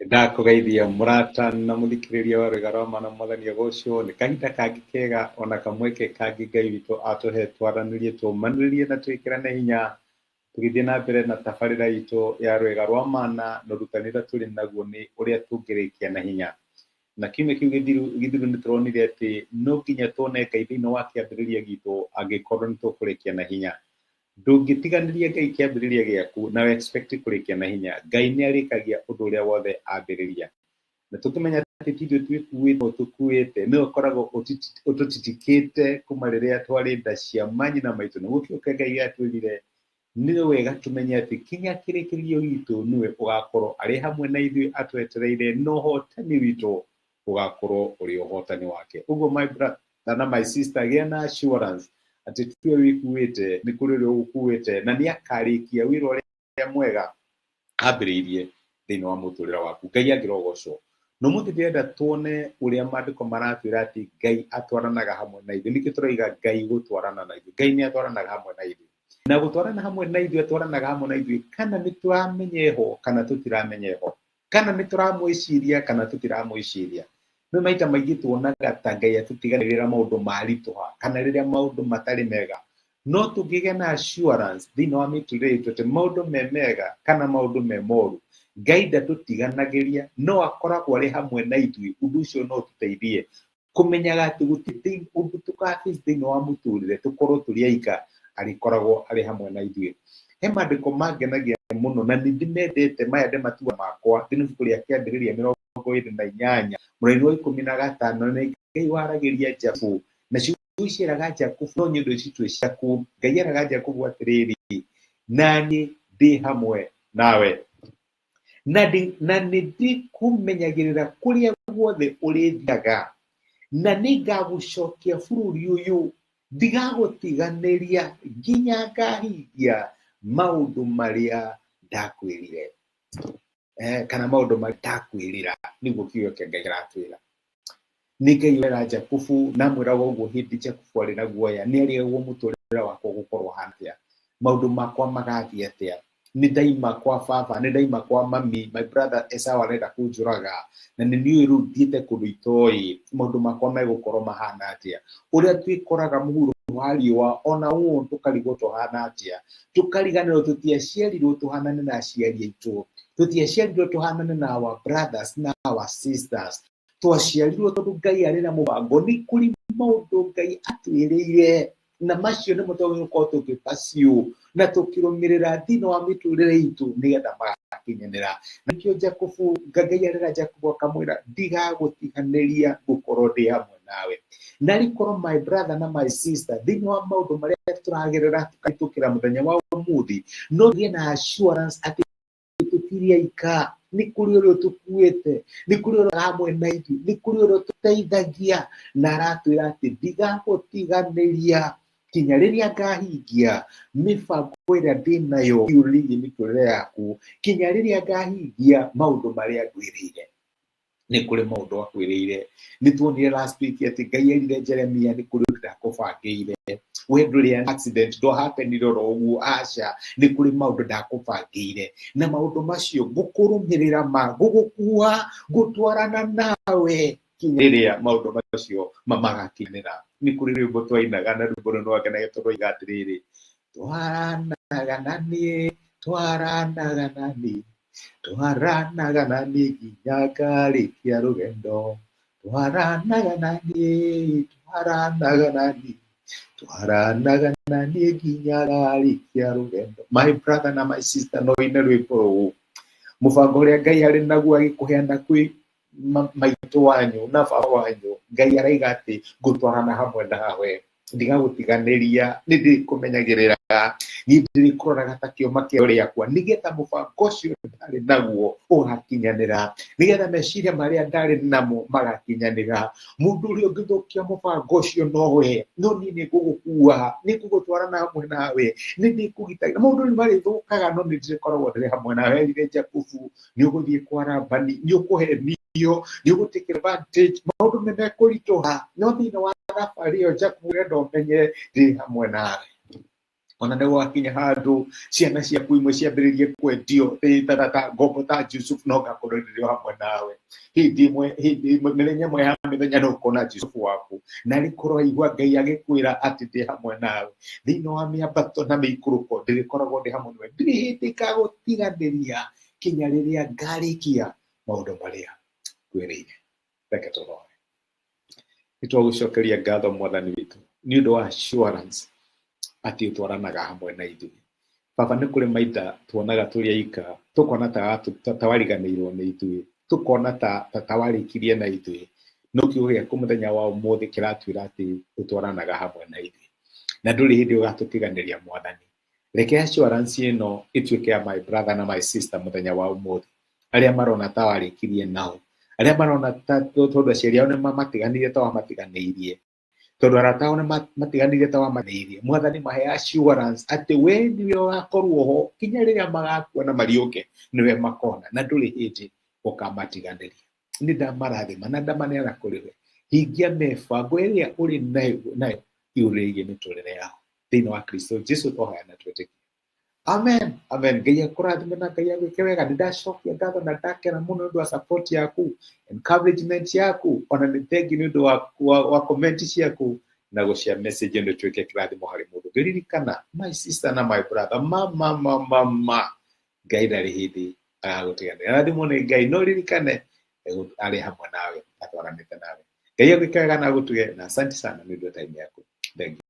Ndakũgeithia mũrata na mũthikĩrĩria wa Rwĩga rwa Mana, Mwathani agocwo. Nĩ kahinda kangĩ kega ona kamweke kangĩ Ngai witũ atũhe twaranĩrie, tũmanĩrĩrie na twĩkĩrane hinya tũgĩthiĩ na mbere na tabarĩra itũ ya Rwĩga rwa Mana, na ũrutani ũrĩa tũrĩ naguo nĩ ũrĩa tũngĩrĩkia na hinya. Na kiumia kĩu gĩthiru nĩ tũronire atĩ no nginya tuone Ngai thĩinĩ wa kĩambĩrĩria gitũ angĩkorwo nĩ tũkũrĩkia na hinya. Ndũngĩtiganĩria Ngai kĩambĩrĩria gĩaku na expect kũrĩkia na hinya. Ngai nĩ arĩkagia ũndũ ũrĩa wothe ambĩrĩria. Na tũkĩmenya atĩ ti ithuĩ twĩkuĩte tũkuĩte, nĩwe ũkoragwo ũtũtitikĩte kuma rĩrĩa twarĩ nda cia manyina maitũ. Nĩguo kiugo kĩa Ngai gĩatwĩrire nĩ wega tũmenye atĩ kinya kĩrĩkĩrĩrio gitũ nĩwe ũgakorwo arĩ hamwe na ithuĩ atwetereire, na ũhotani witũ ũgakorwo ũrĩ ũhotani wake. Ũguo my brother na my sister, gĩa na assurance atĩ tiwe wĩkuĩte, nĩ kũrĩ ũrĩa ũgũkuĩte, na nĩ akarĩkia wĩra ũrĩa mwega ambĩrĩirie thĩinĩ wa mũtũrĩre waku. Ngai angĩrogocwo. No mũthĩ ndĩrenda tuone ũrĩa maandĩko maratwĩra atĩ Ngai atwaranaga hamwe na ithuĩ. Nĩkĩo tũroiga Ngai gũtwarana na ithuĩ. Ngai nĩ atwaranaga hamwe na ithuĩ. Na gũtwarana hamwe na ithuĩ, atwaranaga hamwe na ithuĩ kana nĩ tũramenya eho kana tũtiramenya eho, kana nĩ tũramwĩciria kana tũtiramwĩciria. Nĩ maita maingĩ tuonaga ta Ngai atũtiganĩrĩra maũndũ maritũha kana rĩrĩa maũndũ matarĩ mega, no tũngĩgĩa na assurance thĩinĩ wa mĩtũrĩre itũ atĩ maũndũ me mega kana maũndũ me moru, Ngai ndatũtiganagĩria, no akoragwo arĩ hamwe na ithuĩ. Ũndũ ũcio no ũtũteithie kũmenyaga atĩ gũtirĩ ũndũ tũka face thĩinĩ wa mũtũrĩre tũkorwo tũrĩ aika, arĩkoragwo arĩ hamwe na ithuĩ. He maandĩko mangenagia mũno na nĩ ndĩmendete maya, ndĩmatua makwa. Thĩinĩ ibuku rĩa Kĩambĩrĩria 28 mũraini wa 15, nĩ Ngai waragĩria Jakubu, na ciugo ici eraga Jakubu no nyende citue ciaku. Ngai eraga Jakubu atĩrĩrĩ, naniĩ ndĩ hamwe nawe na nĩ ndĩkũmenyagĩrĩra kũrĩa guothe ũrĩthiaga, na nĩngagũcokia bũrũri ũyũ, ndigagũtiganĩria nginya ngahingia maũndũ marĩa ndakwĩrire, kana maũndũ marĩa ndakwĩrĩra. Nĩguo kiugo kĩa Ngai kĩratwĩra. Nĩ Ngai wera Jakubu, na amwĩraga ũguo hĩndĩ Jakubu arĩ na guoya, nĩ arĩagwo mũtũrĩre wakwa ũgũkorwo ũhana atĩa, maũndũ makwa magathiĩ atĩa, nĩ ndaima kwa baba, nĩ ndaima kwa mami, my brother Esau arenda kũnjũraga, na nĩ niĩ rĩu thiĩte kũndũ itoĩ, maũndũ makwa megũkorwo mahana atĩa. Ũrĩa twĩkoraga mũhuro wa riũa ona ũũ tũkarigwo tũhana atĩa, tũkariganĩrwo tũtiaciarirwo tũhanane na aciari aitũ, tũtiaciarirwo tũhanane na our brothers na our sisters, twaciarirwo tondũ Ngai arĩ na mũbango. Nĩ kũrĩ maũndũ Ngai atwĩrĩire, na macio nĩmo twagĩrĩirwo gũkorwo tũkĩ-pursue na tũkĩrũmĩrĩra thĩinĩ wa mĩtũrĩre itũ nĩgetha magakinyanĩra. Nĩkĩo Jakubu, Ngai arera Jakubu akamwĩra, ndigagũtiganĩria, ngũkorwo ndĩ hamwe nawe. Na rĩkorwo my brother na my sister, thĩinĩ wa maũndũ marĩa tũragerera tũkahĩtũkĩra mũthenya wa ũmũthĩ, no tũgĩe na assurance atĩ tũtirĩ aika, nĩ kũrĩ ũrĩa ũtũkuĩte, nĩ kũrĩ ũrĩa hamwe na ithuĩ, nĩ kũrĩ ũrĩa ũtũteithagia, na aratwĩra atĩ ndigagũtiganĩria kinya rĩrĩa ngahingia mĩbango ĩrĩa ndĩ nayo igũrũ rĩgiĩ mĩtũrĩre yaku, kinya rĩrĩa ngahingia maũndũ marĩa ngwĩrĩire. Nĩ kũrĩ maũndũ akwĩrĩire. Nĩ tuonire last week atĩ Ngai erire Jeremia, nĩ kũrĩ ũndũ ndakũbangĩire, we ndũrĩ an accident, ndwahapenire oro ũguo, aca, nĩ kũrĩ maũndũ ndakũbangĩire, na maũndũ macio ngũkũrũmĩrĩra, ma ngũgũkua, ngũtwarana nawe kinya rĩrĩa maũndũ macio magakinyanĩra. Nĩ kũrĩ rwĩmbo twainaga, na rwĩmbo rũu nĩrwangenagia tondũ rwaiga atĩrĩrĩ, twaranaga na niĩ, twaranaga na niĩ, twaranaga na niĩ nginya ngarĩkia rũgendo, twaranaga na niĩ, twaranaga na niĩ, twaranaga na niĩ nginya ngarĩkia rũgendo. My brother na my sister, no ine rwĩmbo rũu. Mũbango ũrĩa Ngai arĩ naguo agĩkũheana kwĩ maitũ wanyu na baba wanyu, Ngai araiga atĩ ngũtwarana hamwe nawe, ndigagũtiganĩria, nĩ ndĩrĩkũmenyagĩrĩra, niĩ ndĩrĩkũroraga ta kĩoma kĩa rĩakwa, nĩgetha mũbango ũcio ndarĩ naguo ũgakinyanĩra, nĩgetha meciria marĩa ndarĩ namo magakinyanĩra. Mũndũ ũrĩa ũngĩthũkia mũbango ũcio nowe, no niĩ nĩ ngũgũkua, nĩ ngũgũtwarana hamwe nawe, nĩ ndĩkũgitagĩra. Maũndũ nĩ marĩthũkaga, no nĩ ndĩrĩkoragwo ndĩrĩ hamwe nawe. Erire Jakubu, nĩ ũgũthiĩ kwa Labani, nĩ ũkũhenio, nĩ ũgũ-take advantage, maũndũ nĩ mekũritũha, no thĩinĩ wa thabarĩ ĩyo, Jakubu, ũrenda ũmenye ndĩ hamwe nawe. Ona nĩ gwakinya handũ ciana ciaku imwe ciambĩrĩrie kwendio ta ngombo ta Jusuf, no ngakorwo ndĩrĩ o hamwe nawe. Hĩndĩ ĩmwe, hĩndĩ ĩmwe, mĩthenya ĩmwe ya mĩthenya no ũkona Jusufu waku. Na rĩkorwo waigua Ngai agĩkwĩra atĩ ndĩ hamwe nawe thĩinĩ wa mĩambato na mĩikũrũko, ndĩrĩkoragwo ndĩ hamwe nawe, ndirĩ hĩndĩ ngagũtiganĩria kinya rĩrĩa ngarĩkia maũndũ marĩa ngwĩrĩire. Reke tũhoe. Nĩ twagũcokeria ngatho Mwathani witũ nĩ ũndũ wa assurance atĩ ũtwaranaga hamwe na ithuĩ. Baba, nĩ kũrĩ maita tuonaga tũrĩ aika, tũkona ta wariganĩirwo nĩ ithuĩ, tũkona ta warĩkirie na ithuĩ, no kiugo gĩaku mũthenya wa ũmũthĩ kĩratwĩra atĩ ũtwaranaga hamwe na ithuĩ na ndũrĩ hĩndĩ ũgatũtiganĩria. Mwathani, reke assurance ĩno ĩtuĩke ya my brother na my sister mũthenya wa ũmũthĩ, arĩa marona ta warĩkirie nao, arĩa marona ta tondũ aciari ao nĩ mamatiganĩirie ta wamatiganĩirie, tondũ arata ao nĩ matiganĩirie ta wamatiganĩirie. Mwathani, mahe assurance atĩ we nĩwe ũgakorwo ho kinya rĩrĩa magakua na mariũke, nĩwe makona na ndũrĩ hĩndĩ ũkamatiganĩria. Nĩ ndamarathima na ndamaneana kũrĩ we. Hingia mĩbango ĩrĩa ũrĩ nayo igũrũ rĩgiĩ mĩtũrĩre yao. Thĩinĩ wa Kristo Jesu twahoya na twĩtĩkia, amen, amen. Ngai akũrathime na Ngai agwĩke wega. Nĩ ndacokia ngatho na ndakena mũno nĩ ũndũ wa support yaku, encouragement yaku, ona nĩ thengi nĩ ũndũ wa comment ciaku na gũshare message ĩno ĩtuĩke kĩrathimo harĩ mũndũ. Ngĩririkana, my sister na my brother, ma ma ma ma ma, Ngai ndarĩ hĩndĩ agagũtiganĩria. Rathimwo nĩ Ngai, no ririkane arĩ hamwe nawe, atwaranĩte nawe. Ngai agwĩke wega na agũtuge, na asante sana nĩ ũndũ wa time yaku. Thank you.